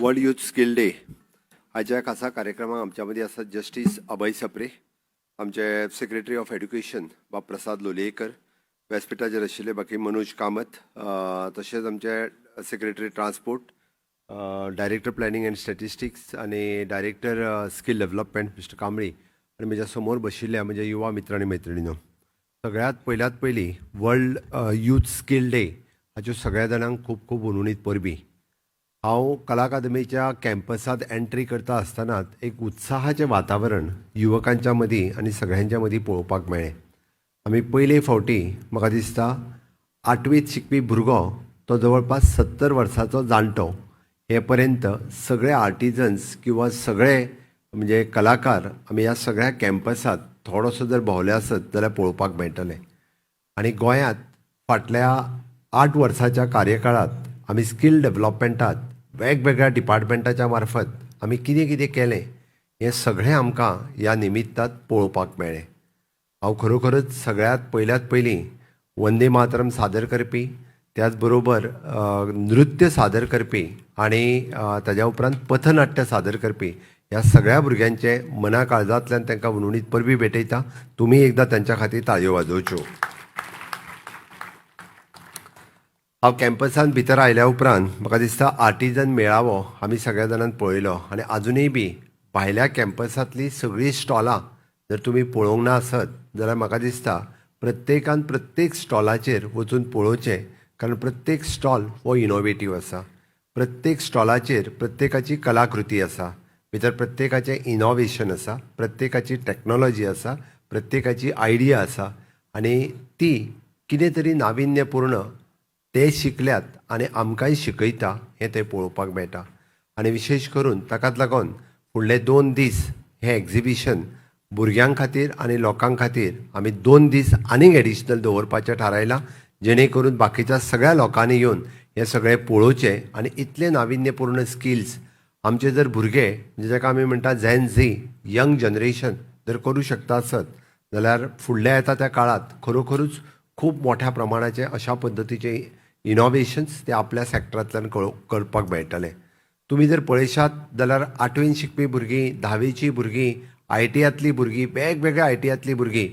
World youth skill day हाच्या खासा कार्यक्रमाक आमच्या मदीं आसात जस्टीस अभय सप्रे, आमचे सेक्रेटरी ऑफ एड्युकेशन बाब प्रसाद लोलयेकर, व्यासपिठाचेर आशिल्ले बाकी मनोज कामत, तशेंच आमचे secretary transport, director planning and statistics आनी director skill development mister Kambli आनी म्हज्या समोर बशिल्ल्या म्हज्या युवा मित्र आनी मैत्रिणीनो, सगळ्यांत पयल्यात पयलीं वर्ल्ड यूथ स्कील डे हाच्यो सगळ्या जाणांक खूब खूब हुनहुनीत परबीं. हांव कला अकादमीच्या कॅम्पसांत एंट्री करता आसतनाच एक उत्साहाचें वातावरण युवकांच्या मदीं आनी सगळ्यांच्या मदीं पळोवपाक मेळ्ळें. आमी पयले फावटी, म्हाका दिसता, आठवीत शिकपी भुरगो तो जवळपास 70 वर्सांचो जाणटो हे पर्यंत सगळे आर्टिजन्स किंवा सगळे म्हणजे कलाकार आमी ह्या सगळ्या कॅम्पसांत थोडोसो जर भोंवले आसत जाल्यार पळोवपाक मेळटले. आनी गोंयांत फाटल्या 8 वर्साच्या कार्यकाळांत आमी स्कील डेवलपमेंटात वेगवेगळ्या डिपार्टमेंटाच्या मार्फत आमी कितें कितें केलें हें सगळें आमकां ह्या निमित्तात पळोवपाक मेळ्ळें. हांव खरोखरच सगळ्यांत पयल्यात पयलीं वंदे मातरम सादर करपी, त्याच बरोबर नृत्य सादर करपी आनी ताज्या उपरांत पथनाट्य सादर करपी ह्या सगळ्या भुरग्यांचे मना काळजांतल्यान तांकां हुनहुनीत परबीं भेटयता. तुमी एकदां तांच्या खातीर ताळयो वाजोवच्यो. हांव कॅम्पसांत भितर आयल्या उपरांत म्हाका दिसता आर्टिजन मेळावो आमी सगळ्या जाणांनी पळयलो आनी आजुनूय बी भायल्या कॅम्पसांतली सगळीं स्टॉलां जर तुमी पळोवंक ना आसत जाल्यार म्हाका दिसता प्रत्येकान प्रत्येक स्टॉलाचेर वचून पळोवचें, कारण प्रत्येक स्टॉल हो इनोवेटीव आसा. प्रत्येक स्टॉलाचेर प्रत्येकाची कलाकृती आसा, भितर प्रत्येकाचें इनोवेशन आसा, प्रत्येकाची टॅक्नोलॉजी आसा, प्रत्येकाची आयडिया आसा आनी ती कितें तरी नाविन्यपूर्ण ते शिकल्यात आनी आमकांय शिकयता हें थंय पळोवपाक मेळटा. आनी विशेश करून ताकाच लागून फुडले 2 दीस हें एग्जिबिशन भुरग्यां खातीर आनी लोकां खातीर आमी 2 दीस आनीक एडिशनल दवरपाचें थारायलां, जेणे करून बाकीच्या सगळ्या लोकांनी येवन हें सगळें पळोवचें. आनी इतले नाविन्यपूर्ण स्किल्स आमचे जर भुरगे, म्हणजे जाका आमी म्हणटा झॅन झी यंग जनरेशन जर करूं शकता आसत जाल्यार फुडल्या येता त्या काळांत खरोखरूच खूब मोठ्या प्रमाणाचे अशा पद्दतीचे इनोवेशन्स ते आपल्या सॅक्टरांतल्यान करपाक मेळटले. तुमी जर पळयशात जाल्यार आठवेन शिकपी भुरगीं, धावेचीं भुरगीं, आयटीआंतलीं भुरगीं, वेगवेगळ्या आयटीआंतलीं भुरगीं,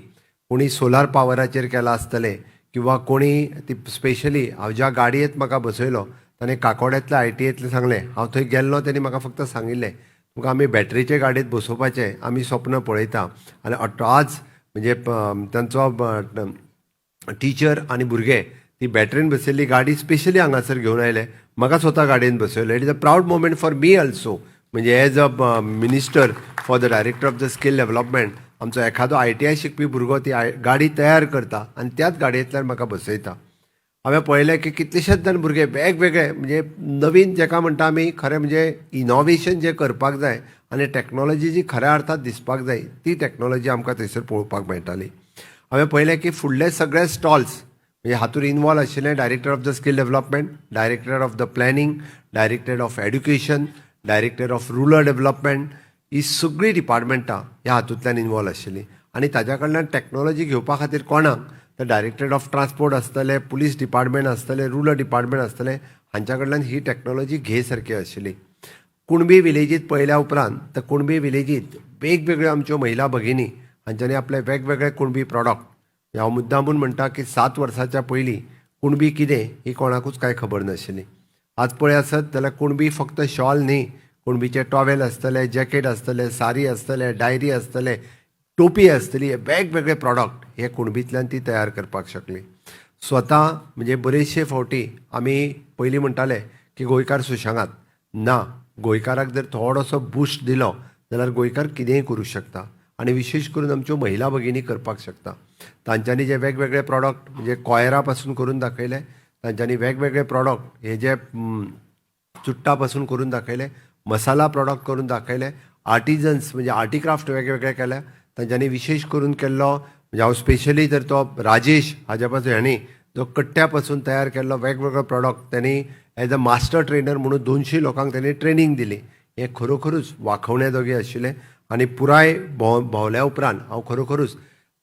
कोणी सोलार पावराचेर केलां आसतलें किंवा कोणी ती स्पेशली हांव ज्या गाडयेंत म्हाका बसयलो ताणें काकोड्यांतल्या आयटीएंतलें सांगलें. हांव थंय गेल्लो, तेणी म्हाका फक्त सांगिल्लें, तुमकां आमी बॅटरीचे गाडयेंत बसोवपाचें आमी स्वप्न पळयता. आनी आज म्हणजे तांचो टिचर आनी भुरगे ती बॅटरीन बसयल्ली गाडी स्पेशली हांगासर घेवन आयले, म्हाका स्वता गाडयेन बसयलो. It is a proud moment for me also, म्हणजे as a minister for the director of the skill development, आमचो एखादो आयटीआय शिकपी भुरगो ती गाडी तयार करता आनी त्याच गाडयेंतल्यान म्हाका बसयता. हांवें पळयलें की कितलेशेच जाण भुरगे वेगवेगळे, म्हणजे नवीन जाका म्हणटा आमी खरें म्हणजे इनोवेशन जें करपाक जाय आनी टॅक्नोलॉजी जी खऱ्या अर्थात दिसपाक जाय ती टॅक्नोलॉजी आमकां थंयसर पळोवपाक मेळटाली. हांवें पळयलें की फुडले सगळे स्टॉल्स म्हणजे हातूंत इनवॉल्व आशिल्ले director of the skill development, director of the planning, director of education, director of rural development, ही सगळीं डिपार्टमेंटां ह्या हातूंतल्यान इनवॉल्व आशिल्लीं. आनी ताज्या कडल्यान टॅक्नोलॉजी घेवपा खातीर कोणाक तर डायरेक्टर ऑफ ट्रान्सपोर्ट आसतले, पुलीस डिपार्टमेंट आसतले, रुरल डिपार्टमेंट आसतले, हांच्या कडल्यान ही टॅक्नोलॉजी घे सारकी आशिल्ली. कुणबी विलेजीत पळयल्या उपरांत तर कुणबी विलेजीत वेगवेगळ्यो आमच्यो महिला भगिनी हांच्यांनी आपले वेगवेगळे कुणबी प्रॉडक्ट, हांव मुद्दामून म्हणटा की 7 वर्साच्या पयलीं कुणबी कितें ही कोणाकूच कांय खबर नाशिल्ली. आज पळय आसत जाल्यार कुणबी फक्त शॉल न्ही, कुणबीचे टॉवेल आसतले, जॅकेट आसतले, सारी आसतले, डायरी आसतले, टोपी आसतली, हे वेगवेगळे प्रॉडक्ट हे कुणबींतल्यान ती तयार करपाक शकली स्वता. म्हणजे बरेचशे फावटी आमी पयलीं म्हणटाले की गोंयकार सुशेगाद ना, गोंयकाराक जर थोडोसो बुस्ट दिलो जाल्यार गोंयकार कितेंय करूं शकता आनी विशेश करून आमच्यो महिला भगिनी करपाक शकता. तांच्यांनी जे वेगवेगळे प्रॉडक्ट म्हणजे कॉयरा पासून करून दाखयले, तांच्यांनी वेगवेगळे प्रॉडक्ट हे जे चुट्टा पासून करून दाखयले, मसाला प्रॉडक्ट करून दाखयले, आर्टिजन्स म्हणजे आर्टिक्राफ्ट वेगवेगळे केले तांच्यांनी. विशेश करून केल्लो म्हणजे हांव स्पेशली तर तो राजेश हाज्या पासून हांणी जो कट्ट्या पासून तयार केल्लो वेगवेगळो प्रॉडक्ट त्यांनी एज अ मास्टर ट्रेनर म्हणून 200 लोकांक त्यांनी ट्रेनींग दिली, हें खरोखरूच वाखवण्या जोगे आशिल्लें. आनी पुराय भोंवल्या उपरांत हांव खरोखरूच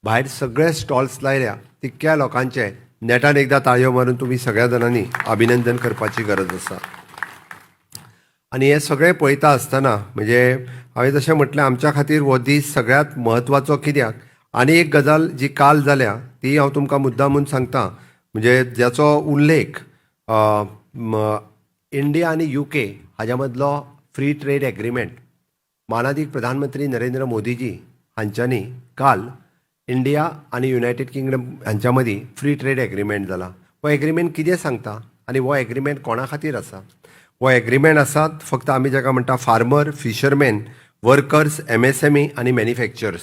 भायर सगळे स्टॉल्स लायल्या तितक्या लोकांचे नेटान एकदां ताळयो मारून तुमी सगळ्या जाणांनी अभिनंदन करपाची गरज आसा. आनी हें सगळें पळयता आसतना, म्हणजे हांवें जशें म्हटलें, आमच्या खातीर हो दीस सगळ्यांत म्हत्वाचो. कित्याक? आनी एक गजाल जी काल जाल्या ती हांव तुमकां मुद्दामून सांगता, म्हणजे ज्याचो उल्लेख इंडिया आनी युके हाज्या मदलो फ्री ट्रेड एग्रीमेंट. मानादीक प्रधानमंत्री नरेंद्र मोदीजी हांच्यांनी काल इंडिया आनी युनायटेड किंगडम हांच्या मदीं फ्री ट्रेड एग्रीमेंट जाला. हो एग्रीमेंट कितें सांगता आनी हो एग्रीमेंट कोणा खातीर आसा? हो एग्रीमेंट आसात फक्त आमी जाका म्हणटा फार्मर, फिशरमॅन, वर्कर्स, एमएसएमई आनी मॅन्युफॅक्चरर्स.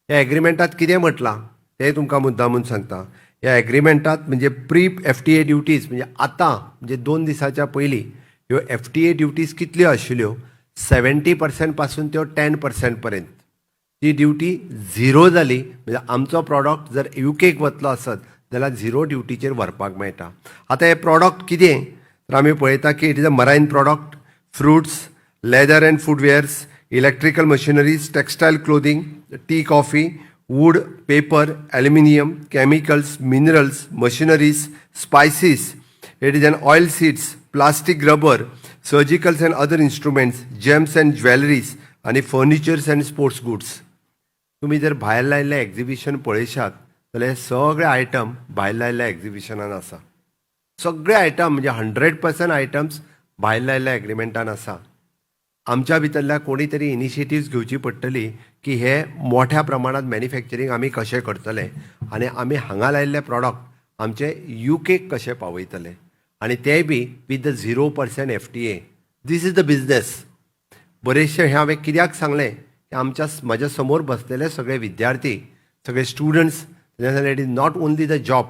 ह्या एग्रीमेंटात कितें म्हटलां तें तुमकां मुद्दामून सांगता. ह्या एग्रीमेंटात म्हणजे प्री एफटीए ड्युटीज, म्हणजे आतां, म्हणजे 2 दिसाच्या पयलीं ह्यो एफटीए ड्युटीज कितल्यो आशिल्ल्यो? 70% पासून त्यो 10% पर्यंत ती ड्युटी झिरो जाली. म्हणजे आमचो प्रॉडक्ट जर युकेक वतलो आसत जाल्यार झिरो ड्युटीचेर व्हरपाक मेळटा. आतां हे प्रॉडक्ट कितें तर आमी पळयता की it is a marine product, fruits, leather and footwears, electrical machineries, textile clothing, tea, coffee, wood, paper, aluminium, chemicals, minerals, machineries, spices, it is an oil seeds, plastic, rubber, surgicals and other instruments, gems and jewelleries आनी furnitures and sports goods. तुमी जर भायर लायिल्लें exhibition पळयशात जाल्यार हे सगळे item भायर लायिल्ल्या एक्झिबिशनान आसा. सगळे आयटम, म्हणजे 100% आयटम्स भायर लायिल्ल्या एग्रीमेंटान आसा. आमच्या भितरल्या कोणी तरी इनिशिएटिव्स घेवची पडटली की हे मोठ्या प्रमाणात मॅन्युफॅक्चरींग आमी कशें करतले आनी आमी हांगा लायिल्ले प्रॉडक्ट आमचे युकेक कशे पावयतले आनी ते बी with the 0% FTA. This is the business. बरेचशे हें हांवें कित्याक सांगलें की आमच्या, म्हज्या समोर बसलेले सगळे विद्यार्थी, सगळे students, it is not only the job,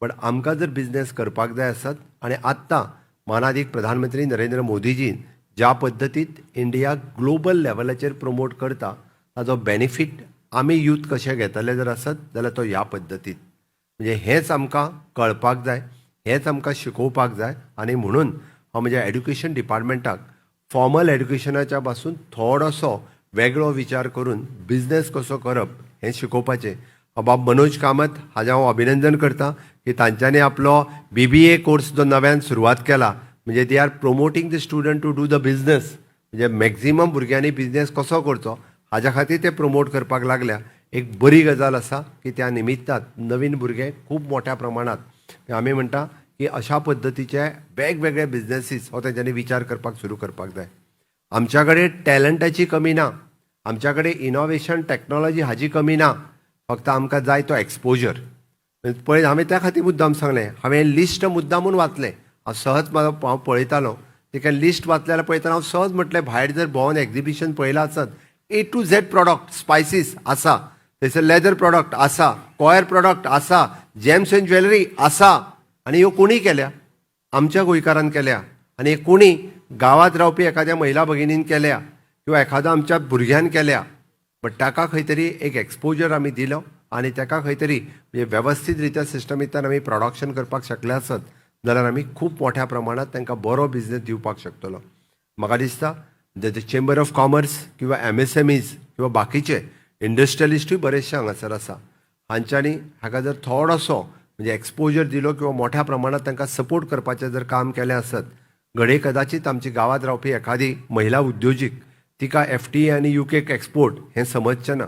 but आमकां जर बिजनेस करपाक जाय आसत आनी आत्तां मानादीक प्रधानमंत्री नरेंद्र मोदीजीन ज्या पद्दतीत इंडिया ग्लोबल लेवलाचेर प्रमोट करता, ताजो बेनिफीट आमी यूथ कशें घेतले जर आसत जाल्यार तो ह्या पद्दतीत. म्हणजे हेंच आमकां कळपाक जाय, हेंच आमकां शिकोवपाक जाय. आनी म्हणून हांव म्हज्या एड्युकेशन डिपार्टमेंटाक फॉर्मल एड्युकेशनाच्या पासून थोडोसो वेगळो विचार करून बिजनेस कसो करप हें शिकोवपाचें. हांव बाब मनोज कामत हाजें हांव अभिनंदन करता की तांच्यांनी आपलो बीबीए कोर्स जो नव्यान सुरवात केला, म्हणजे they are promoting the student to do the business. म्हणजे मॅक्झिमम भुरग्यांनी बिजनेस कसो करचो हाज्या खातीर ते प्रमोट करपाक लागल्या. एक बरी गजाल आसा की त्या निमित्तात नवीन भुरगे खूब मोठ्या प्रमाणात, आमी म्हणटा की अशा पद्दतीचे वेगवेगळे बिजनेसीस हो तेंच्यांनी विचार करपाक सुरू करपाक जाय. आमच्या कडेन टॅलंटाची कमी ना, आमच्या कडेन इनोवेशन, टॅक्नोलॉजी हाजी कमी ना, फक्त आमकां जाय तो एक्सपोजर. पळय, हांवें त्या खातीर मुद्दाम सांगलें, हांवें लिस्ट मुद्दामून वाचलें. हांव सहज म्हाजो हांव पळयतालो तिका, लिस्ट वाचलें जाल्यार पळयतना हांव सहज म्हटलें, भायर जर भोंवन एक्झिबिशन पळयलां आसत, ए टू झेड प्रॉडक्ट, स्पायसीस आसा थंयसर, लेदर प्रॉडक्ट आसा, कॉयर प्रॉडक्ट आसा, जेम्स अँड ज्वेलरी आसा. आनी ह्यो कोणी केल्या? आमच्या गोंयकारान केल्या. आनी हे कोणी गांवांत रावपी एखाद्या महिला भगिनीन केल्या किंवा एखाद्या आमच्या भुरग्यान केल्या, बट ताका खंय तरी एक एक्सपोजर आमी दिलो आनी ताका खंय तरी म्हणजे वेवस्थीत रित्या सिस्टमींतल्यान आमी प्रोडक्शन करपाक शकले आसत जाल्यार आमी खूब मोठ्या प्रमाणात तांकां बरो बिजनेस दिवपाक शकतलो. म्हाका दिसता the chamber of commerce किंवा एमएसएमईज किंवा बाकीचे इंडस्ट्रियलिस्टूय बरेचशे हांगासर आसा, हांच्यांनी हाका जर थोडोसो म्हणजे एक्सपोजर दिलो किंवा मोठ्या प्रमाणात तांकां सपोर्ट करपाचें जर काम केलें आसत, घडये कदाचित आमची गांवांत रावपी एखादी महिला उद्योजीक, तिका एफटीए आनी युकेक एक्सपोर्ट हें समजचें ना,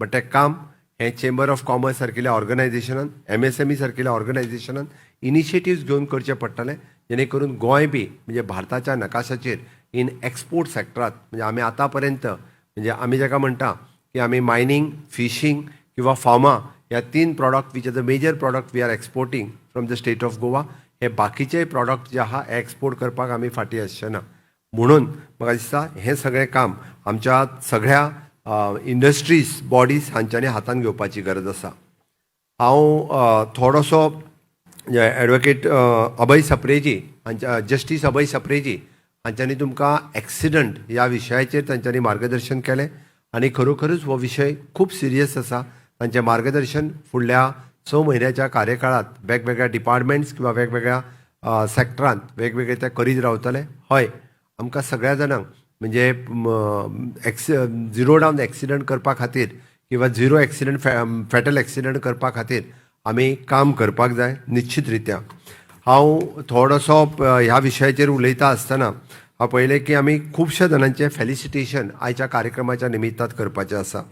बट तें काम हें चेंबर ऑफ कॉमर्स सारकिल्या ऑर्गनायझेशनान, एमएसएमई सारकिल्या ऑर्गनायझेशनान इनिशिएटिव्स घेवन करचें पडटलें, जेणे करून गोंय बी म्हणजे भारताच्या नकाशाचेर इन एक्सपोर्ट सॅक्टरात, म्हणजे आमी आतां पर्यंत, म्हणजे आमी जाका म्हणटा की आमी मायनींग, फिशींग किंवा फार्मा ह्या तीन product, which are the major product we are exporting from the state of Goa, हे बाकीचे प्रॉडक्ट जे आहा हे एक्सपोर्ट करपाक आमी फाटीं आसचे ना. म्हणून म्हाका दिसता हें सगळें काम आमच्या सगळ्या इंडस्ट्रीज बॉडीज हांच्यांनी हातान घेवपाची गरज आसा. हांव थोडोसो एडवोकेट अभय सप्रेजी हांच्या, जस्टीस अभय सप्रेजी हांच्यांनी तुमकां एक्सिडंट ह्या विशयाचेर तांच्यांनी मार्गदर्शन केलें आनी खरोखरूच हो विशय खूब सिरियस आसा. तांचें मार्गदर्शन फुडल्या 6 म्हयन्याच्या कार्यकाळांत वेगवेगळ्या डिपार्टमेंट्स किंवा वेगवेगळ्या सॅक्टरांत वेगवेगळे ते करीत रावतले. हय, आमकां सगळ्या जाणांक म्हणजे एक्सि झिरो डावन एक्सिडंट करपा खातीर किंवा झिरो एक्सिडंट, फेटल एक्सिडंट करपा खातीर आमी काम करपाक जाय. निश्चित रित्या हांव थोडोसो ह्या विशयाचेर उलयता आसतना हांव पळयलें की आमी खुबश्या जाणांचें फेलिसिटेशन आयच्या कार्यक्रमाच्या निमित्तात करपाचें आसा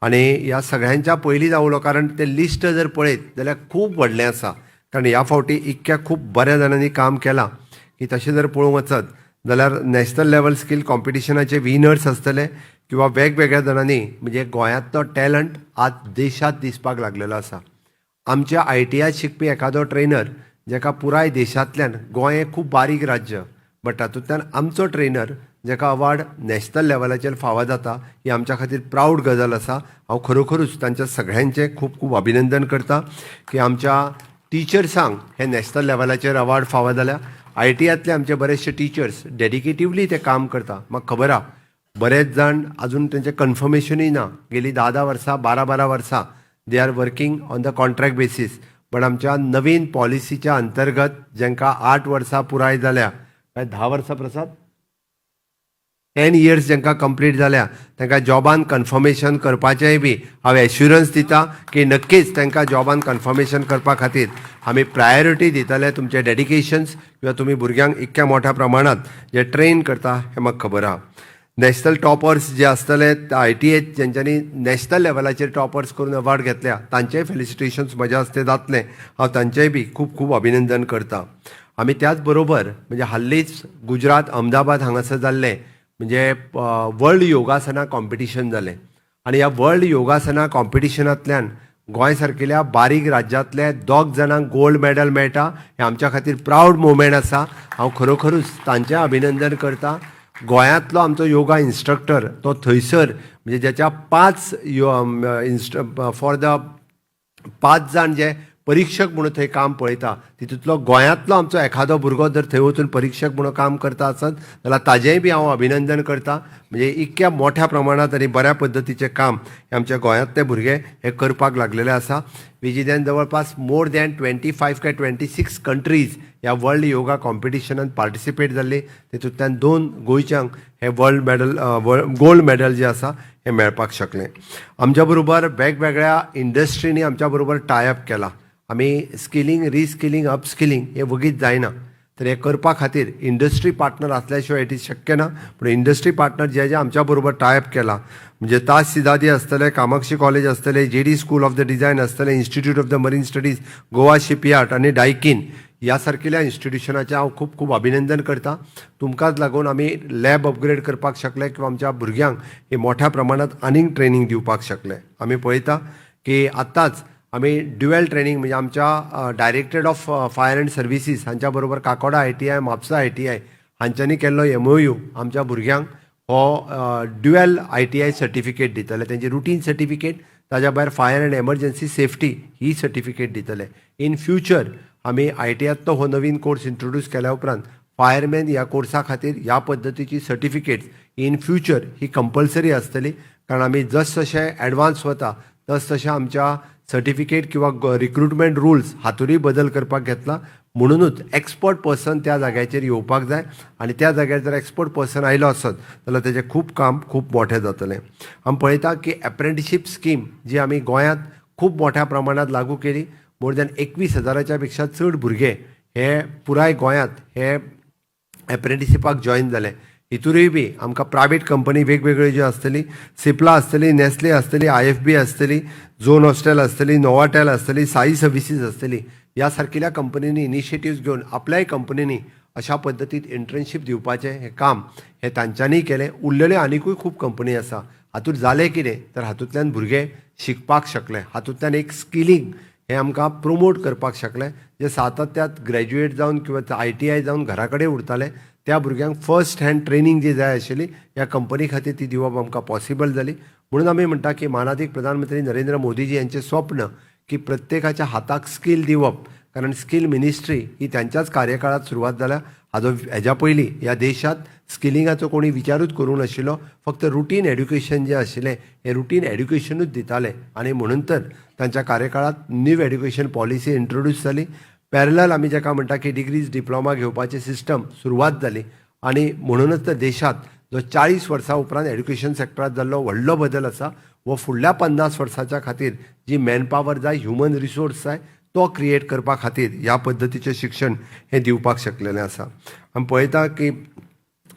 आनी ह्या सगळ्यांच्या पयलीं जावलो, कारण तें लिस्ट जर पळयत जाल्यार खूब व्हडलें आसा, कारण ह्या फावटी इतक्या खूब बऱ्या जाणांनी काम केलां की तशें जर पळोवंक वचत जाल्यार नॅशनल लेवल स्कील कॉम्पिटिशनाचे विनर्स आसतले किंवा वेगवेगळ्या जाणांनी, म्हणजे गोंयांतलो टॅलंट आज देशांत दिसपाक लागलेलो आसा. आमच्या आयटीआय शिकपी एखादो ट्रेनर जेका पुराय देशांतल्यान, गोंय हें खूब बारीक राज्य, बट तातूंतल्यान आमचो ट्रेनर जेका अवॉर्ड नॅशनल लेवलाचेर फावो जाता, ही आमच्या खातीर प्रावड गजाल आसा. हांव खरोखरूच तांच्या सगळ्यांचें खूब खूब अभिनंदन करता की आमच्या टिचर्सांक हे नॅशनल लेवलाचेर अवॉर्ड फावो जाल्या. आयटीआयतले आमचे बरेचशे टिचर्स डेडिकेटिवली ते काम करता. म्हाका खबर आहा, बरेच जाण अजून तेंचें कन्फर्मेशनूय ना. गेली 10-10 वर्सां, 12-12 वर्सां they are working on the contract basis, but आमच्या नवीन पॉलिसीच्या अंतर्गत जांकां 8 वर्सां पुराय जाल्या, काय 10 वर्सां प्रसाद, 10 इयर्स जांकां कंप्लीट जाल्या, तांकां जॉबान कन्फर्मेशन करपाचेंय बी हांव एश्युरन्स दिता की नक्कीच तांकां जॉबान कन्फर्मेशन करपा खातीर आमी प्रायोरिटी दितले. तुमचे डेडिकेशन्स किंवा तुमी भुरग्यांक इतक्या मोठ्या प्रमाणात जे ट्रेन करता हें म्हाका खबर आहा. नॅशनल टॉपर्स जे आसतले आयटीआय, जेंच्यांनी नॅशनल लेवलाचेर टॉपर्स करून अवॉर्ड घेतल्या, तांचेय फेलिसिटेशन्स म्हज्या हस्ते जातलें. हांव तांचेय बी खूब खूब अभिनंदन करता. आमी त्याच बरोबर म्हणजे हाल्लीच गुजरात अहमदाबाद हांगासर जाल्लें म्हणजे वर्ल्ड योगासना कॉम्पिटिशन जालें आनी ह्या वर्ल्ड योगासना कॉम्पिटिशनांतल्यान गोंय सारकेल्या बारीक राज्यांतले दोग जाणांक गोल्ड मेडल मेळटा, हें आमच्या खातीर प्रावड मुवमेंट आसा. हांव खरोखरूच तांचें अभिनंदन करता. गोंयांतलो आमचो योगा इन्स्ट्रक्टर तो थंयसर म्हणजे ज्याच्या पांच यो इन्स्ट फॉर the पांच जाण जे परिक्षक म्हणून थंय काम पळयता, तितूंतलो गोंयांतलो आमचो एखादो भुरगो जर थंय वचून परिक्षक म्हणून काम करता आसत जाल्यार ताजेंय बी हांव अभिनंदन करता. म्हणजे इतक्या मोठ्या प्रमाणांत आनी बऱ्या पद्दतीचें काम हे आमच्या गोंयांतले भुरगे हे करपाक लागलेले आसा. विजिद्यान जवळपास मोर दॅन 25 काय 26 कंट्रीज ह्या वर्ल्ड योगा कॉम्पिटिशनान पार्टिसिपेट जाल्ली. तितूंतल्यान दोन गोंयच्यांक हे वर्ल्ड मेडल, गोल्ड मेडल जे आसा हे मेळपाक शकलें. आमच्या बरोबर वेगवेगळ्या इंडस्ट्रींनी आमच्या बरोबर टायअप केला. आमी स्किलिंग, रिस्किलिंग, अपस्किलिंग हे वगीच जायना, तर हें करपा खातीर इंडस्ट्री पार्टनर आसल्या शिवाय it is शक्य ना. पूण इंडस्ट्री पार्टनर जे जे आमच्या बरोबर टायअप केला, म्हणजे ताज सिदादी आसतले, कामाक्षी कॉलेज आसतले, JD school of the design आसतले, institute of the marine studies, Goa shipyard आनी डायकीन ह्या सारकेल्या इन्स्टिट्युशनाचें हांव खूब खूब अभिनंदन करता. तुमकांच लागून आमी लॅब अपग्रेड करपाक शकले किंवा आमच्या भुरग्यांक हे मोठ्या प्रमाणात आनीक ट्रेनींग दिवपाक शकले. आमी पळयता की आत्ताच आमी ड्युएल ट्रेनींग, म्हणजे आमच्या directorate of fire and services हांच्या बरोबर काकोडा आयटीआय, म्हापसा आयटीआय हांच्यांनी केल्लो एमओयू आमच्या भुरग्यांक हो ड्युएल आयटीआय सर्टिफिकेट दितले. तेंची रुटीन सर्टिफिकेट, ताज्या भायर fire and emergency safety he certificate दितले. इन फ्युचर आमी आयटीआयतलो हो नवीन कोर्स इंट्रोड्यूस केल्या उपरांत फायरमॅन ह्या कोर्सा खातीर ह्या पद्दतीची certificates in future he compulsory आसतली, कारण आमी जस जशें एडवान्स वता तस तशें आमच्या सर्टिफिकेट किंवा रिक्रुटमेंट रुल्स हातूंतय बदल करपाक घेतला. म्हणुनूच एक्सपर्ट पर्सन त्या जाग्याचेर येवपाक जाय आनी त्या जाग्यार जर एक्सपर्ट पर्सन आयलो आसत जाल्यार तेजें खूब काम खूब मोठें जातलें. आमी पळयता की एप्रेंटिशीप स्कीम जी आमी गोंयांत खूब मोठ्या प्रमाणात लागू केली, मोर दॅन 21 हजाराच्या पेक्षा चड भुरगे हे पुराय गोंयांत हे एप्रेंटिशिपाक जॉयन जाले. हितूरय बी आमकां प्रायवेट कंपनी वेगवेगळ्यो ज्यो आसतली, सिप्ला आसतली, नेस्ले आसतली, आयएफबी आसतली, झोन हॉस्टेल आसतली, नोवाटेल आसतली, साई सर्विसीस आसतली, ह्या सारकिल्या कंपनींनी इनिशिएटिव्स घेवन आपल्याय कंपनींनी अशा पद्दतीन इंटर्नशीप दिवपाचें हें काम हें तांच्यांनी केलें. उरलेल्यो आनिकूय खूब कंपनी आसा. हातूंत जालें कितें तर हातूंतल्यान भुरगे शिकपाक शकले. हातूंतल्यान एक स्किलिंग हें आमकां प्रोमोट करपाक शकलें. जे सातत्यात ग्रॅज्युएट जावन किंवा आयटीआय जावन घरा कडेन उरताले, त्या भुरग्यांक फर्स्ट हँड ट्रेनींग जी जाय आशिल्ली ह्या कंपनी खातीर ती दिवप आमकां पॉसिबल जाली. म्हणून आमी म्हणटा की मानादीक प्रधानमंत्री नरेंद्र मोदीजी यांचें स्वप्न की प्रत्येकाच्या हाताक स्कील दिवप, कारण स्कील मिनिस्ट्री ही त्यांच्याच कार्यकाळात सुरवात जाल्या. हाजो हेज्या पयलीं ह्या देशांत स्किलिंगाचो कोणी विचारूच करूंक नाशिल्लो. फक्त रुटीन एड्युकेशन जें आशिल्लें हें रुटीन एड्युकेशनूच दिताले आनी म्हणून तर तांच्या कार्यकाळात न्यू एड्युकेशन पॉलिसी इंट्रोड्यूस जाली. पॅरलल आमी जाका म्हणटा की डिग्रीज, डिप्लोमा घेवपाची सिस्टम सुरवात जाली आनी म्हणूनच तर देशांत जो 40 वर्सां उपरांत एड्युकेशन सेक्टरांत जाल्लो व्हडलो बदल आसा, हो फुडल्या 50 वर्साच्या खातीर जी मॅनपावर जाय, ह्युमन रिसोर्स जाय, तो क्रिएट करपा खातीर ह्या पद्दतीचें शिक्षण हें दिवपाक शकलेलें आसा. आमी पळयता की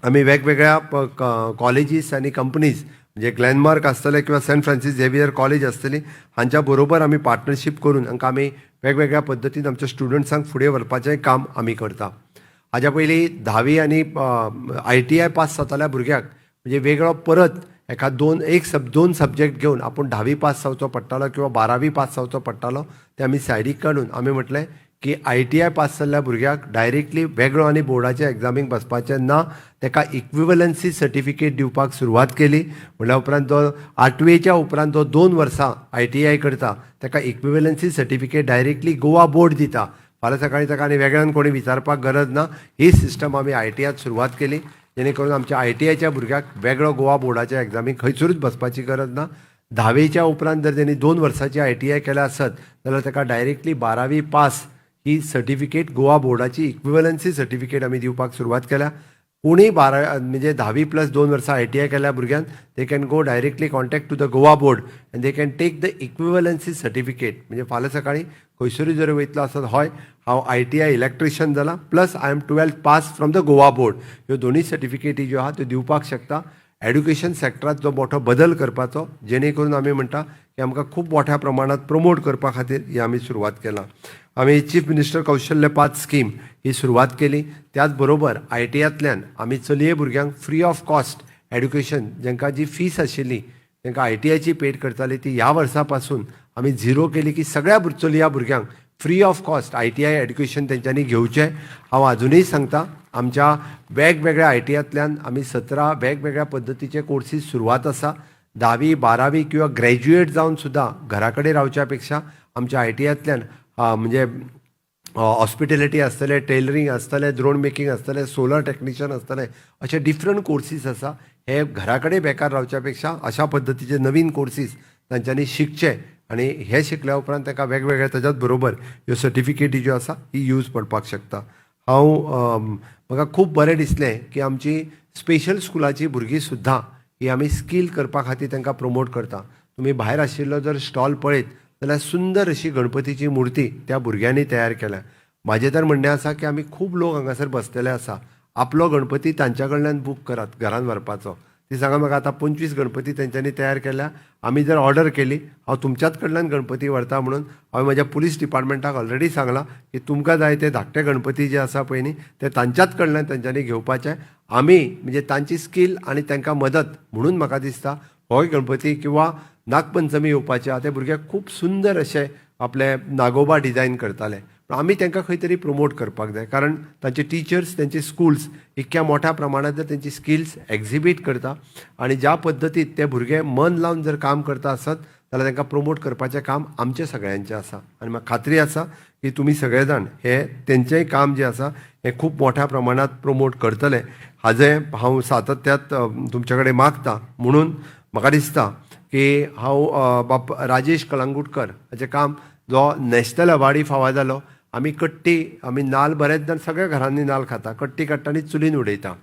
आमी वेगवेगळ्या कॉलेजीस आनी कंपनीज, म्हणजे ग्लॅनमार्क आसतले किंवा सेंट फ्रांसीस झेवियर कॉलेज आसतली, हांच्या बरोबर आमी पार्टनरशीप करून हांकां आमी वेगवेगळ्या पद्दतीन आमच्या स्टुडंट्सांक फुडें व्हरपाचें काम आमी करता. हाज्या पयलीं धावी आनी आयटीआय पास जाताल्या भुरग्याक म्हणजे वेगळो परत एका दोन एक सब दोन सब्जेक्ट घेवन आपूण धावी पास जावचो पडटालो किंवा बारावी पास जावचो पडटालो. ते आमी सायडीक काडून आमी म्हटलें की आयटीआय पास जाल्ल्या भुरग्याक डायरेक्टली वेगळो आनी बोर्डाच्या एग्जामीक बसपाचें ना, ताका इक्विवलन्सी सर्टिफिकेट दिवपाक सुरवात केली. म्हणल्या उपरांत जो आठवेच्या उपरांत जो 2 वर्सां आयटीआय करता, ताका इक्विवलन्सी सर्टिफिकेट डायरेक्टली गोवा बोर्ड दिता. फाल्यां सकाळीं ताका आनी वेगळ्यान कोणी विचारपाक गरज ना. ही सिस्टम आमी आयटीआयत सुरवात केली, जेणे करून आमच्या आयटीआयच्या भुरग्याक वेगळो गोवा बोर्डाच्या एग्जामीक खंयसरूच बसपाची गरज ना. धावेच्या उपरांत जर तेणी 2 वर्साची आयटीआय केल्या आसत जाल्यार ताका डायरेक्टली बारावी पास ही सर्टिफिकेट, गोवा बोर्डाची इक्विवलन्सी सर्टिफिकेट आमी दिवपाक सुरवात केल्या. कोणीय बारा म्हणजे धावी प्लस 2 वर्सां आयटीआय केल्या भुरग्यान, they can go directly contact to the Goa Board and they can take the equivalency certificate. म्हणजे फाल्यां सकाळीं खंयसरूय जर वयतलो आसत, हय, हांव आयटीआय इलेक्ट्रिशियन जाला plus I am 12th pass from the Goa Board, ह्यो दोनूय सर्टिफिकेटी ज्यो आहा त्यो दिवपाक शकता. एड्युकेशन सॅक्टरात जो मोठो बदल करपाचो, जेणे करून आमी म्हणटा की आमकां खूब मोठ्या प्रमाणात प्रमोट करपा खातीर ही आमी सुरवात केला. आमी चीफ मिनिस्टर कौशल्य पाथ स्कीम ही सुरवात केली. त्याच बरोबर आयटीआयतल्यान आमी चलये भुरग्यांक फ्री ऑफ कॉस्ट एड्युकेशन, जांकां जी फीस आशिल्ली, तांकां आयटीआयची पेड करताली, ती ह्या वर्सा पासून आमी झिरो केली की सगळ्या चलया भुरग्यांक free of cost ITI education तेंच्यांनी घेवचें. हांव आजुनूय सांगता, आमच्या वेगवेगळ्या आयटीआयतल्यान आमी 17 वेगवेगळ्या पद्दतीचे कोर्सीस सुरवात आसा. धावी, बारावी किंवा ग्रॅज्युएट जावन सुद्दां घरा कडेन रावच्या पेक्षा आमच्या आयटीआयतल्यान म्हणजे हॉस्पिटेलिटी आसतलें, टेलरींग आसतलें, ड्रोन मेकिंग आसतलें, सोलर टॅक्निशियन आसतलें, अशे डिफरंट कोर्सीस आसा. हे घरा कडेन बेकार रावच्या पेक्षा अशा पद्दतीचे नवीन कोर्सीस तांच्यांनी शिकचे आनी हे शिकल्या उपरांत ताका वेगवेगळ्या ताच्याच बरोबर ह्यो सर्टिफिकेटी ज्यो आसा ही यूज पडपाक शकता. हांव म्हाका खूब बरें दिसलें की आमची स्पेशल स्कुलाची भुरगीं सुद्दां ही आमी स्कील करपा खातीर तांकां प्रमोट करता. तुमी भायर आशिल्लो जर स्टॉल पळयत जाल्यार सुंदर अशी गणपतीची मुर्ती त्या भुरग्यांनी तयार केल्या. म्हाजें तर म्हणणें आसा की आमी खूब लोक हांगासर बसलेले आसा, आपलो गणपती तांच्या कडल्यान बूक करात घरान व्हरपाचो. ती सांगा म्हाका, आतां 25 गणपती तेंच्यांनी तयार केल्या, आमी जर ऑर्डर केली, हांव तुमच्याच कडल्यान गणपती व्हरता. म्हणून हांवें म्हज्या पुलीस डिपार्टमेंटाक ऑलरेडी सांगलां की तुमकां जाय ते धाकटे गणपती जे आसा पळय न्ही, ते तांच्याच कडल्यान तेंच्यांनी घेवपाचे. आमी म्हणजे तांची स्कील आनी तांकां मदत म्हणून म्हाका दिसता होय गणपती किंवा नागपंचमी येवपाची आहा, ते भुरगे खूब सुंदर अशे आपले नागोबा डिजायन करताले. पूण आमी तांकां खंय तरी प्रमोट करपाक जाय, कारण तांचे टिचर्स, तांचे स्कुल्स इतक्या मोठ्या प्रमाणात जर तेंची स्किल्स एक्झिबीट करता आनी ज्या पद्दतीत ते भुरगे मन लावन जर काम करता आसत जाल्यार तांकां प्रमोट करपाचें काम आमचें सगळ्यांचें आसा. आनी म्हाका खात्री आसा की तुमी सगळे जाण हे तेंचेंय काम जें आसा हें खूब मोठ्या प्रमाणात प्रमोट करतले, हाजें हांव सातत्यात तुमचे कडेन मागता. म्हणून म्हाका दिसता की हांव बाप राजेश कळंगुटकर हाचें काम, जो नॅशनल अवॉर्डी फावो जालो. आमी कट्टी, आमी नाल, बरेच जाण सगळ्या घरांनी नाल खाता, कट्टी काडटा आनी चुलीन उडयता.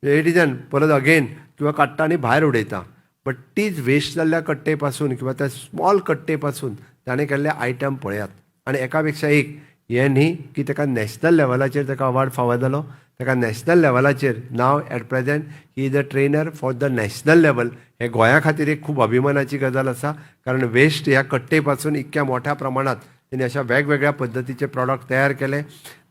It is an परत अगेन किंवा काडटा आनी भायर उडयता. बट तीच वेस्ट जाल्ल्या कट्टे पासून किंवा त्या स्मॉल कट्टे पासून ताणें केल्ले आयटम पळयात आनी एका पेक्षा एक. हें न्ही की ताका नॅशनल लेवलाचेर ताका अवॉर्ड फावो जालो, ताका नॅशनल लेवलाचेर now at present he is a trainer for the national level. हें गोंया खातीर एक खूब अभिमानाची गजाल आसा, कारण वेस्ट ह्या कट्टे पासून इतक्या मोठ्या प्रमाणात तेणी अशा वेगवेगळ्या पद्दतीचे प्रॉडक्ट तयार केले.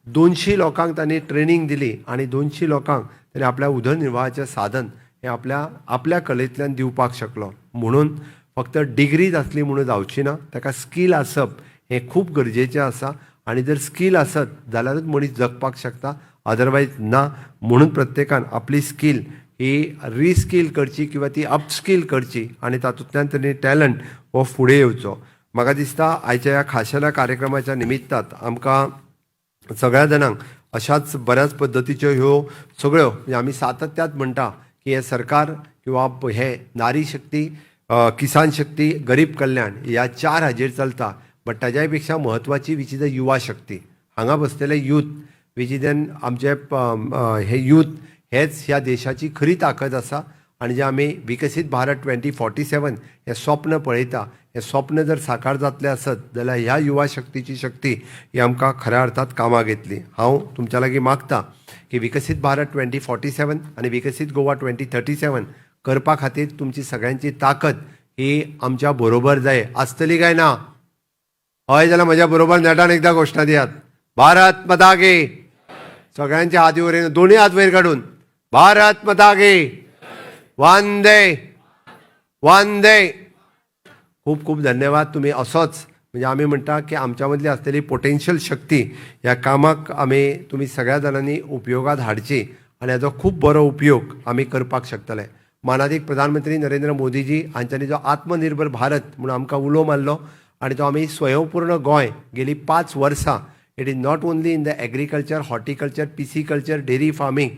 200 लोकांक तांणी ट्रेनींग दिली आनी 200 लोकांक ताणें आपल्या उदरनिर्वाहाचें साधन हें आपल्या आपल्या कलेंतल्यान दिवपाक शकलो. म्हणून फक्त डिग्रीज आसली म्हणून जावची ना, ताका स्कील आसप हें खूब गरजेचें आसा आनी जर स्कील आसत जाल्यारूच मनीस जगपाक शकता, अदरवायज ना. म्हणून प्रत्येकान आपली स्कील ही रिस्कील करची किंवा ती अपस्कील करची आनी तातूंतल्यान तेणी टॅलंट हो फुडें येवचो. म्हाका दिसता आयच्या ह्या खाशेल्या कार्यक्रमाच्या निमित्तात आमकां सगळ्या जाणांक अशाच बऱ्याच पद्दतीच्यो ह्यो सगळ्यो, म्हणजे आमी सातत्यात म्हणटा की हें सरकार किंवा हे नारी शक्ती, किसान शक्ती, गरीब कल्याण ह्या चार हाजेर चलता. बट ताज्याय पेक्षा म्हत्वाची which is a युवा शक्ती, हांगा बसलेले यूथ, which is N आमचे हे यूथ हेच ह्या देशाची खरी ताकद आसा. आनी जें आमी विकसीत भारत 2047 हें स्वप्न पळयता, हें स्वप्न जर साकार जातलें आसत जाल्यार ह्या युवा शक्तीची शक्ती ही आमकां खऱ्या अर्थात कामाक येतली. हांव तुमच्या लागीं मागता की विकसीत भारत 2047 आनी विकसीत गोवा 2037 करपा खातीर तुमची सगळ्यांची ताकद ही आमच्या बरोबर जाय. आसतली काय ना? हय जाल्यार म्हज्या बरोबर नेटान एकदां घोशणा दियात, भारत माता की. सगळ्यांचे हात वयर, दोन्ही हात वयर काडून, भारत माता की, वंदे वंदे. खूब खूब धन्यवाद. तुमी असोच म्हणजे आमी म्हणटा की आमच्या मदली आसलेली पोटेन्शियल शक्ती ह्या कामाक आमी तुमी सगळ्या जाणांनी उपयोगात हाडची आनी हाजो खूब बरो उपयोग आमी करपाक शकतले. मानादीक प्रधानमंत्री नरेंद्र मोदीजी हांच्यांनी जो आत्मनिर्भर भारत म्हणून आमकां उलो मारलो आनी तो आमी स्वयंपूर्ण गोंय गेली 5 वर्सां, it is not only in the agriculture, horticulture, pisciculture, dairy farming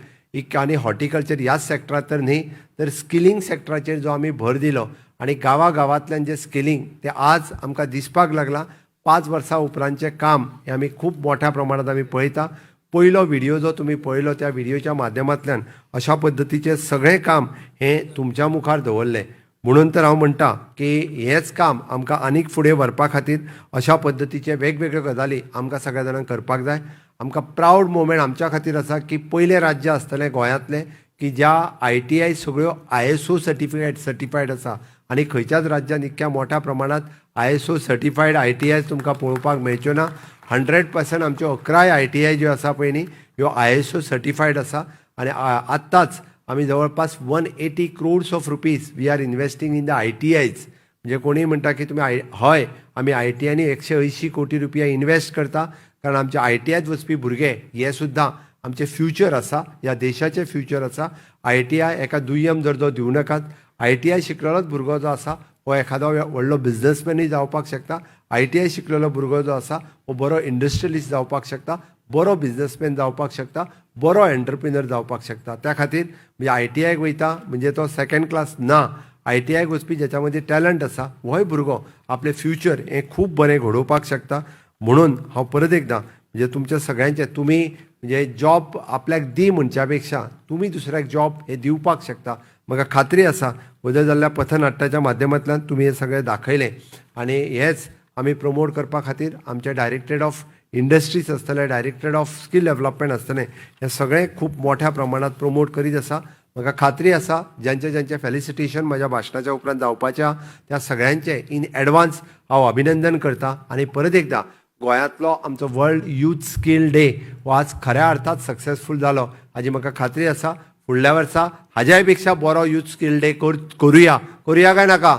आनी हॉर्टिकल्चर ह्याच सेक्टरात तर न्ही, तर स्किलिंग सेक्टराचेर जो आमी भर दिलो आनी गांवा गांवांतल्यान जें स्किलिंग तें आज आमकां दिसपाक लागलां. 5 वर्सां उपरांतचें काम हें आमी खूब मोठ्या प्रमाणांत आमी पळयता. पयलो व्हिडियो जो तुमी पळयलो, त्या व्हिडियोच्या माध्यमांतल्यान अशा पद्दतीचें सगळें काम हें तुमच्या मुखार दवरलें. म्हणून तर हांव म्हणटा की हेंच काम आमकां आनीक फुडें व्हरपा खातीर अशा पद्दतीचे वेगवेगळ्यो गजाली आमकां सगळ्या जाणांक करपाक जाय. आमकां प्रावड मोमेंट आमच्या खातीर आसा की पयलें राज्य आसतलें गोंयांतलें की ज्या आयटीआय सगळ्यो आयएसओ सर्टिफायड आसा आनी खंयच्याच राज्यान इतक्या मोठ्या प्रमाणांत आयएसओ सर्टिफायड आयटीआय तुमकां पळोवपाक मेळच्यो ना. 100% आमच्यो 11 आयटीआय ज्यो आसा पळय न्ही, ह्यो आयएसओ सर्टिफायड आसा आनी आत्ताच आमी जवळपास 180 crores of rupees we are investing in the ITIs. म्हणजे कोणीय म्हणटा की तुमी हय, आमी आयटीआयनी 180 कोटी रुपया इन्वेस्ट करता, कारण आमच्या आयटीआयत वचपी भुरगे हे सुद्दां आमचे फ्युचर आसा, ह्या देशाचें फ्युचर आसा. आयटीआय एका दुय्यम दर्जो दिवं नाकात. आयटीआय शिकलेलोच भुरगो जो आसा हो एखादो व्हडलो बिजनसमॅनूय जावपाक शकता. आयटीआय शिकलेलो भुरगो जो आसा हो बरो इंडस्ट्रियलिस्ट जावपाक शकता, बरो बिजनसमॅन जावपाक शकता, बरो एंटरप्रिनर जावपाक शकता. त्या खातीर म्हणजे आयटीआयक वयता म्हणजे तो सेकंड क्लास ना. आयटीआयक वचपी ज्याच्या मदीं टॅलंट आसा, होय भुरगो आपलें फ्युचर हें खूब बरें घडोवपाक शकता. म्हणून हांव परत एकदां म्हणजे तुमच्या सगळ्यांचे, तुमी म्हणजे जॉब आपल्याक दी म्हणच्या पेक्षा तुमी दुसऱ्याक जॉब हे दिवपाक शकता. म्हाका खात्री आसा, बदल जाल्ल्या पथनाट्याच्या माध्यमांतल्यान तुमी हें सगळें दाखयलें आनी हेंच आमी प्रमोट करपा खातीर आमचे डायरेक्टरेट ऑफ इंडस्ट्रीज आसतलें, डायरेक्टरेट ऑफ स्कील डेव्हलपमेंट आसतलें, हें सगळें खूब मोठ्या प्रमाणात प्रमोट करीत आसा. म्हाका खात्री आसा, ज्यांचे ज्यांचे फेलिसिटेशन म्हज्या भाशणाच्या उपरांत जावपाच्या, त्या सगळ्यांचें इन एडवान्स हांव अभिनंदन करता आनी परत एकदां गोंयांतलो आमचो वर्ल्ड यूथ स्कील डे हो आज खऱ्या अर्थात सक्सेसफूल जालो हाजी म्हाका खात्री आसा. फुडल्या वर्सा हाज्याय पेक्षा बरो यूथ स्कील डे करुया. करुया काय नाका?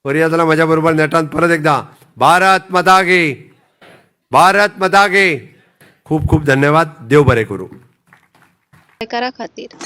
करुया जाल्यार म्हज्या बरोबर नेटान परत एकदां, भारत माता की, भारत माता की. खूब खूब धन्यवाद. देव बरें करूं. गोंयकारा खातीर.